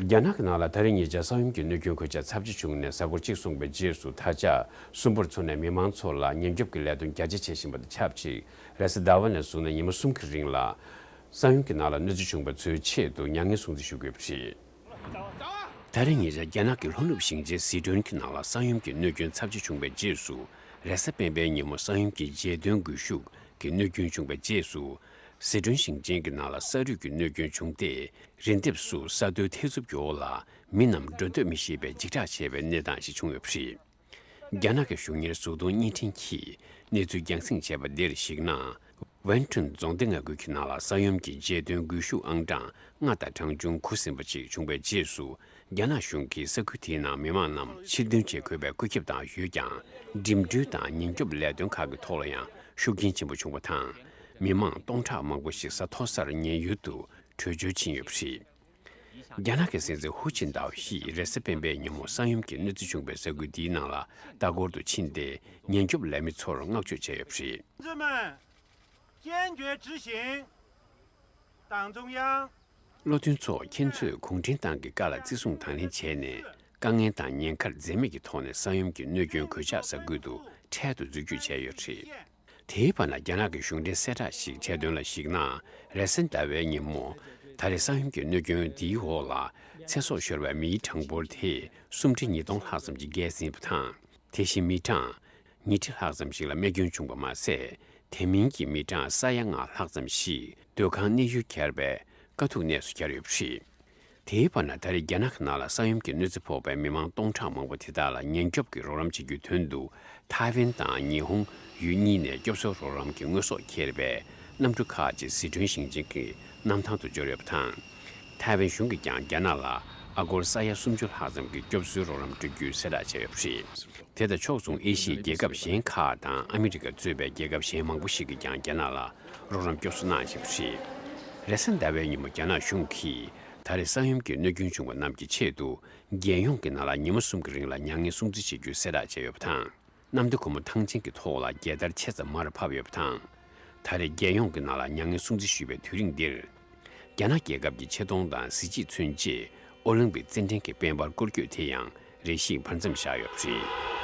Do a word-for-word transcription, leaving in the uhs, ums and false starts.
རྒྱ་ནག་གི་ནང་ལ་ད་རེས་ཉེ་ཆར་ས་ཡོམ་གྱི་གནོད་སྐྱོན་གོད་ཆག་ཚབས་ཆེ་བྱུང་ནས་གཟའ་འཁོར་གཅིག་སོང་པའི་རྗེས་སུ་ད་ཆ་གསོན་པོར་ཚུད་ནས་མི་མང་ཚོ་ལ་ཉེན་སྐྱོབ་ཀྱི་ལས་དོན་རྒྱ་ཆེ་བྱེད་བཞིན་པ་དང་ཆབས་ཅིག་རེས་གཟའ་ཟླ་བ་ནས་བཟུང་ནས་ཉིན་མོ་གསུམ་གྱི་རིང་ལ་ས་ཡོམ་གྱི་ནང་ལ་གནོད་འཚེ་བྱུང་བ་ཚོའི་ཆེད་དུ་མྱ་ངན་སྲུང་བརྩི་ཞུ་དགོས་པ་རེད། ད་རེས་ཉེ་ཆར་རྒྱ་ནག་གི་ལྷོ་ནུབ་ཞིང་ཆེན་སི་ཁྲོན་གྱི་ནང་ལ་ས་ཡོམ་གྱི་གནོད་སྐྱོན་ཚབས་ཆེ་བྱུང་བའི་རྗེས་སུ་རེས་གཟའ་སྤེན་པའི་ཉིན་མོ་ས་ཡོམ་གྱི་རྗེས་མཐུད་སྒུལ་ཤུགས་ཀྱི་གནོད་སྐྱོན་བྱུང་བའི་རྗེས་སུ་སི་ཁྲོན་ཞིང་ཆེན་གྱི་ནང་ལ་ས་རུད་ཀྱི་གནོད་སྐྱོན་བྱུང་སྟེ། རི་ལྡེབས་སུ་ས་རྡོའི་ཐེར་འཚུབ་ཀྱི་འོག་ལ་མི་རྣམས་འགྲོ་སྡོད་མི་ཤེས་པའི་འཇིགས་སྐྲག་ཆེ་བའི་གནས་སྟངས་ཤིག་བྱུང་ཡོད་པ་རེད། རྒྱ་ནག་གི་གཞུང་གཉེར་གཟུགས་མཐོང་བརྙན་འཕྲིན་གྱིས་གནས་ཚུལ་རྒྱང་སྲིང་བྱས་པ་འདིར་གཞིགས་ན། ཝན་ཁྲུན་རྫོང་སྡེ་ལྔ་ཁུལ་གྱི་ནང་ལ་ས་ཡོམ་གྱི་རྗེས་མཐུད་སྒུལ་ཤུགས་ཨང་གྲངས་ལྔ་དང་གྲངས་ཆུང་དགུ་ཟིན་པ་ཞིག་བྱུང་བའི་རྗེས་སུ། རྒྱ་ནག་གཞུང་གིས་ས་ཁུལ་དེའི་ནང་མི་མང་རྣམས་ཕྱིར་འདོན་བྱེད་དགོས་པའི་བཀོད་ཁྱབ་བཏང་ཡོད་ཀྱང་། འགྲིམ་འགྲུལ་དང་ཉེན་སྐྱོབ་ལས་དོན་ཁག་གི་ཐོག་ལ་ཡང་ཤུགས་རྐྱེན་ཆེན་པོ་བྱུང་བ་དང་། མི་མང་སྟོང་ཕྲག་མང་པོ་ཞིག་ས་མཐོ་སར་ཉེན་གཡོལ་དུ་བྲོས་བྱོལ་ཕྱིན་ཡོད་པ་རེད། རྒྱ་ནག་གི་སྲིད་འཛིན་ཧུའུ་ཅིན་ཏའོ་ཞིས་རེས་གཟའ་སྤེན་པའི་ཉིན་མོ་ས་ཡོམ་གྱི་གནོད་འཚེ་བྱུང་བའི་ས་ཁུལ་འདིའི་ནང་ལ་ལྟ་སྐོར་དུ་ཕྱིན་ཏེ་ཉེན་སྐྱོབ་ལས་མི་ཚོར་བསྔགས་བརྗོད་བྱས་ཡོད་པ་རེད། 同志们，坚决执行党中央 བློ་མཐུན་ཚོ། ཁྱེད་ཚོས་གུང་ཁྲན་ཏང་གི་བཀའ་ལ་བརྩི་སྲུང་དང་ལེན་བྱས་ནས། དཀའ་ངལ་དང་ཉེན་ཁར་འཛེམ་མེད་ཀྱི་ཐོག་ནས་ས་ཡོམ་གྱི་གནོད་སྐྱོན་གོད་ཆག་ས་ཁུལ་དུ་འཕྲལ་དུ་འཛུལ་སྐྱོད་བྱས་ཡོད་པ་རེད། དེའི་བར་ན་རྒྱ་ནག་གི་གཞུང་འབྲེལ་གསལ་བསྒྲགས་ཤིག་བྱས་དོན་ལ་གཞིགས་ན། རེས་གཟའ་ཟླ་བའི་ཉིན་མོ། ད་རེས་ས་ཡོམ་གྱི་གནོད་སྐྱོན་འདིའི་འོག་ལ་ཚེ་སྲོག་ཤོར་བའི་མིའི་གྲངས་འབོར་དེ་སུམ་ཁྲི་ཉིས་སྟོང་ལྷག་ཙམ་ཞིག་བརྒལ་ཟིན་པ་དང་། དེ་བཞིན་མི་གྲངས་ཉིས་ཁྲི་ལྷག་ཙམ་ཞིག་ལ་རྨས་སྐྱོན་བྱུང་བ་མ་ཟད། དེ་མིན་གྱི་མི་གྲངས་ས་ཡ་ལྔ་ལྷག་ཙམ་ཞིག་སྡོད་ཁང་གནས་ཡུལ་གྱར་བའི་དཀའ་སྡུག་གནས་སུ་གྱར་ཡོད་པ་རེད། དེའི་བར་ན་ད་རེས་རྒྱ་ནག་གི་ནང་ལ་ས་ཡོམ་གྱི་གནོད་འཚེ་ཕོག་པའི་མི་མང་སྟོང་ཕྲག་མང་པོ་དེ་དག་ལ་ཉེན་སྐྱོབ་ཀྱི་རོགས་རམ་བྱེད་རྒྱུའི་དོན་དུ་ཐའེ་ཝན་དང་ཉི་ཧོང་ཡུལ་གཉིས་ནས་སྐྱོབ་གསོའི་རོགས་རམ་གྱི་དངོས་ཟོག་འཁྱེར་བའི་གནམ་གྲུ་ཁག་ཅིག་སི་ཁྲོན་ཞིང་ཆེན་གྱི་གནམ་ཐང་དུ་འབྱོར་ཡོད་པ་དང་། ཐའེ་ཝན་གཞུང་གིས་ཀྱང་རྒྱ་ནག་ལ་ཨ་སྒོར་ས་ཡ་སུམ་ཅུ་ལྷག་ཙམ་གྱི་སྐྱོབ་གསོའི་རོགས་རམ་སྤྲོད་རྒྱུའི་གསལ་བསྒྲགས་བྱས་ཡོད་པ་རེད། དེ་དང་ཕྱོགས་མཚུངས་ཨེ་ཤི་ཡའི་རྒྱལ་ཁབ་གཞན་ཁག་དང་ཨ་མི་རི་ཀ་གཙོས་པའི་རྒྱལ་ཁབ་གཞན་མང་པོ་ཞིག་གིས་ཀྱང་རྒྱ་ནག་ལ་རོགས་རམ་སྐྱོབ་གསོ་གནང་བཞིན་པ་རེད། རེས་གཟའ་ཟླ་བའི་ཉིན་མོ་རྒྱ་ནག་གཞུང་གིས་ད་རེས་ས་ཡོམ་གྱི་གནོད་སྐྱོན་བྱུང་བ་རྣམས་ཀྱི་ཆེད་དུ་རྒྱལ་ཡོངས་ཀྱི་ནང་ལ་ཉིན་མོ་གསུམ་གྱི་རིང་ལ་མྱ་ངན་སྲུང་བརྩི་བྱེད་རྒྱུའི་གསལ་བསྒྲགས་བྱས་ཡོད་པ་དང་། གནམ་བདེ་སྒོ་མོ་ཐང་ཆེན་གྱི་ཐོག་ལ་རྒྱལ་དར་ཆེ་ཙམ་མར་ཕབ་ཡོད་པ་དང་། ད་རེས་རྒྱལ་ཡོངས་ཀྱི་ནང་ལ་མྱ་ངན་སྲུང་བརྩི་ཞུས་པའི་དུས་རིང་འདིར། རྒྱ་ནག་རྒྱལ་ཁབ་ཀྱི་ཆེ་མཐོང་དང་གཟི་བརྗིད་མཚོན་ཆེད་ཨོ་ལིམ་པིག་རྩེད་འགྲན་གྱི་དཔལ་འབར་སྐོར་སྐྱོད་དེ་ཡང་རེ་ཞིག་བར་མཚམས་བཞག་ཡོད་པ་རེད།